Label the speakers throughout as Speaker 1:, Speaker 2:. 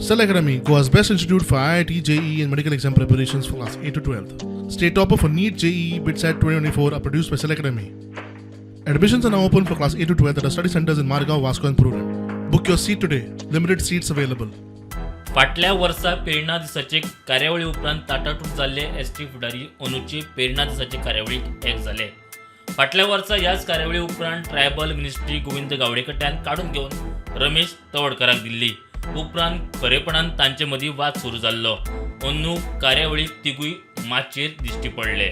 Speaker 1: Cell Academy, Goa's best institute for IIT, JEE, and medical exam preparations for class 8 to 12. State topper for NEET, JEE, BITSAT 2024 are produced by Cell Academy. Admissions are now open for class 8 to 12 at our study centers in Margao, Vasco, and Prudent. Book your seat today. Limited seats available.
Speaker 2: फाटल्या वर्सा प्रेरणा दिसाचे कार्यावळी उपरांत ताटातूट जाल्ले S T फुडारी अंदूचे प्रेरणा दिसाचे कार्यावळीक एक जाले. फाटल्या वर्सा ह्याच कार्यावळी उपरांत ट्रायबल मिनिस्ट्री गोविंद गावडे कडल्यान काडून घेवन रमेश तवडकराक दिल्ली. उपरांत खरेपणान तांचे मदीं वाद सुरू जाल्लो. अंदू कार्यावळीक तिगूय माचयेर दिश्टी पडले.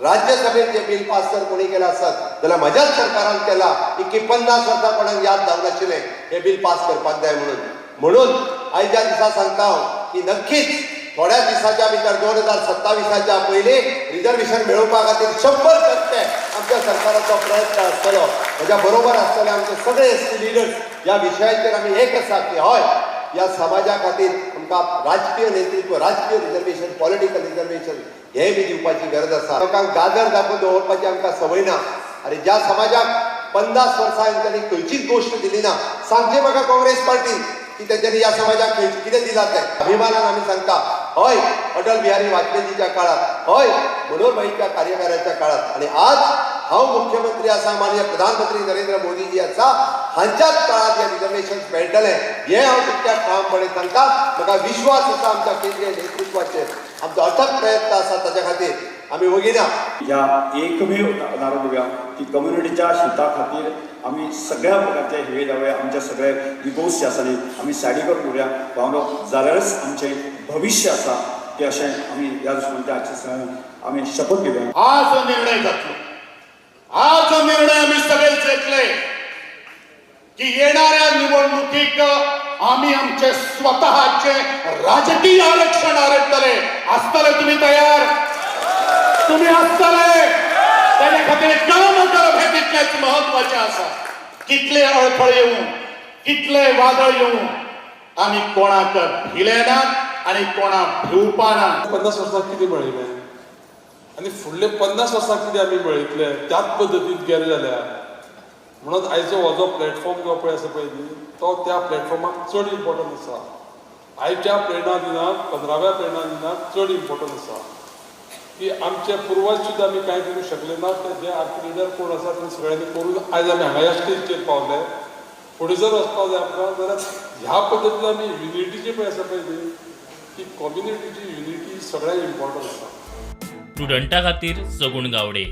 Speaker 3: राज्यसभेत जे बिल पास जर कोणी केलं आसत जाल्यार म्हज्याच सरकारान केला. की 50 वर्सां कोणाक याद जावंक नाशिल्लें हें बील पास करपाक जाय म्हणून. म्हणून आयच्या दिसा सांगता हांव की नक्कीच थोड्या दिसाच्या भितर, 2027च्या पयलीं रिजर्वेशन मेळोवपा खातीर 100% आमच्या सरकाराचो प्रयत्न आसतलो. म्हज्या बरोबर आसतले आमचे सगळे एसटी लिडर्स. ह्या विशयाचेर आमी एक आसा की हय, ह्या समाजा खातीर आमकां राजकीय नेतृत्व, राजकीय रिजर्वेशन, पॉलिटिकल रिजर्वेशन हें बी दिवपाची गरज आसा. लोकांक गाजर दाखोवन दवरपाची आमकां संवय ना. आनी ज्या समाजाक 50 वर्सां तांणी खंयचीच गोश्ट दिली ना, सांगचें म्हाका काँग्रेस पार्टीन की तेंच्यांनी ह्या समाजाक खंयचें कितें दिलां तें. अभिमानान आमी सांगता, हय, अटल बिहारी वाजपेयीच्या काळात, हय, मनोहरभाईच्या कार्यकाळाच्या काळात आणि आज हांव मुख्यमंत्री आसा, माननीय प्रधानमंत्री नरेंद्र मोदीजी आसा, हांच्याच काळात हे रिजर्वेशन मेळटलें हें हांव तितक्या ठामपणे सांगता. म्हाका विश्वास आसा आमच्या केंद्रीय नेतृत्वाचेर. आमचो अथक प्रयत्न आसा, ताच्या खातीर आमी वगी ना.
Speaker 4: ह्या एकमेव नारो दिवया की कम्युनिटीच्या हिता खातीर आमी सगळ्या प्रकारचे हे जावया, आमचे सगळे इगोस जे आसा न्ही, आमी सायडी करून उरया बाबा, जाल्यारच आमचें भविश्य आसा की अशें आमी ह्या दृश्टीकोनांतल्यान आजचे आमी शपथ घेवया.
Speaker 5: आज हो निर्णय जातलो. आज जो निर्णय आम्ही सगळेच घेतले की येणाऱ्या निवडणुकीक आम्ही आमचे स्वतःचे राजकीय आरक्षण आरडटले. आसतले तुम्ही तयार? तुम्ही आसतले? त्याच्या खातीर काम करप हे तितलेच महत्वाचे आसा. कितले अडथळे येवं, कितले वादळ येवं, आमी कोणाक भिले ना आनी कोणाक भिवपा ना.
Speaker 6: 50 वर्सां कितें मेळयलें आनी फुडले 50 वर्सां कितें आमी मेळयतले, त्याच पद्दतीन गेले जाल्यार. म्हणून आयचो हो जो प्लॅटफॉर्म जो पळय आसा पळय न्ही, तो त्या प्लॅटफॉर्माक चड इम्पॉर्टंट आसा. आयच्या प्रेरणा दिनाक, 15व्या प्रेरणा दिनाक चड इम्पॉर्टंट आसा की आमचे पुर्वज सुद्दां आमी कांय करूंक शकले ना, ते जे आमचे लिडर कोण आसा ते सगळ्यांनी करून आयज आमी हांगा ह्या स्टेजीचेर पावले. फुडें जर वचपाक जाय आमकां जाल्यार ह्या पद्दतीन आमी युनिटीची पळय आसा पळय न्ही, ती कम्युनिटीची युनिटी सगळ्यांत इम्पॉर्टंट आसा.
Speaker 2: स्टुडंटा खातीर सगुण गावडे.